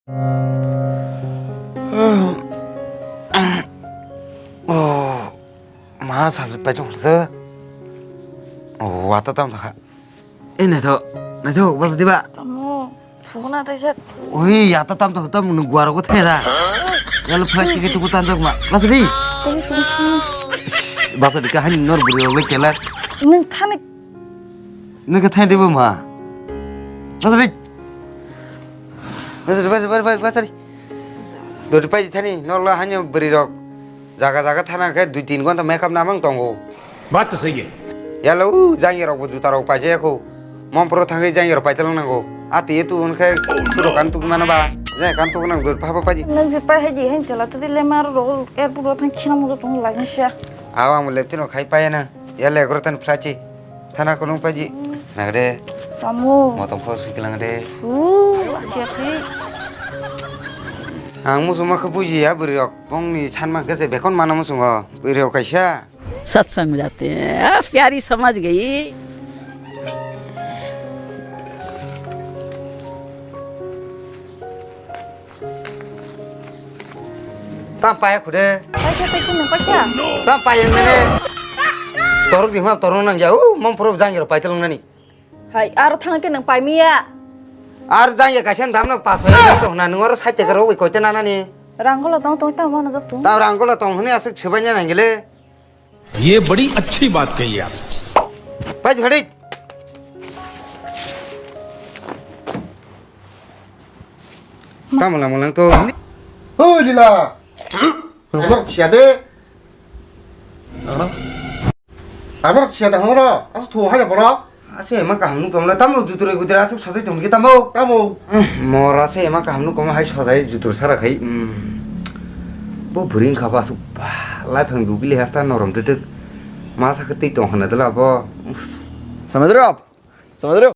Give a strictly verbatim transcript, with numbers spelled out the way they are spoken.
Oh, ma sal pai tong se. Oh, wata tam ta kha. Eh, naithok, naithok, bas diba? Tamo, phukna taisa. Ui, yata tam ta tam nung guaro ko theda. Yalo flight ticket tu tan jok ma. Bas di. Tamo, tamo, tamo. Bas di ka hani nor buri rok le kelar. Nung thani. Nung ka thani diba ma. Bas di. Bas di, bas di, bas di, bas di. Dori pai di thani, nor la hani buri rok. Jaga jaga thana khe dui tin gonta makeup namang tongo. Baat to sahi hai. Yalo, jangya rok bo juta rok paijaya kho. Mompro thangwi jangya rok paitalong nango. Ati etu hwn khe suro kan tuk mano ba. Jang kan tuk nang dor phaba paji. Nang je pai hai di hen chala tadi le mar ro airport ro thang khina mo tong lai nang sia. Aw ang leptino khai paya na. Yale gro tan phlachi. Thana kunung paji. Nang de. Tamo. Motong phos kilang de. U, asia khi. Ang musu ma khe buji ya bwrwi rok. Bongni sanma khe se bekon mana musungo. Bwrwi rok kaisa. सत्संग में जाते हैं। आ, प्यारी समझ गई। Tam paya khude. Paisa, paisa, nung paisa. Tam paya nene. Torok di ma torok nang ja. U, mom pro jang ro paitel nani. Hai, aro thang ke nung paimiya. Ar jang ya kaisa dam no pas hoya tong na nung aro sait te ro koite na nani. Rangolo tong tong tamo na jok tu. Ta rangolo tong huni asuk sebanya nangile. ये बड़ी अच्छी बात कही आप। Pai jhadi. Tamo lang lang to. Hoi lila. Abar siya de. Abar siya de horo. Asu tho haja boro. Ase ema kaham nuk tongla tamo juture gutre asuk sajai tongki tamo. Tamo. Mor ase ema kaham nuk tongma hai sajai jutur sara khai. Bo bwrwi wngkha ba asuk ba lai phang dubili hasta norom twtwk. Ma sakhe twi tong hwnwi dwla bo. Samadrop. Samadrop.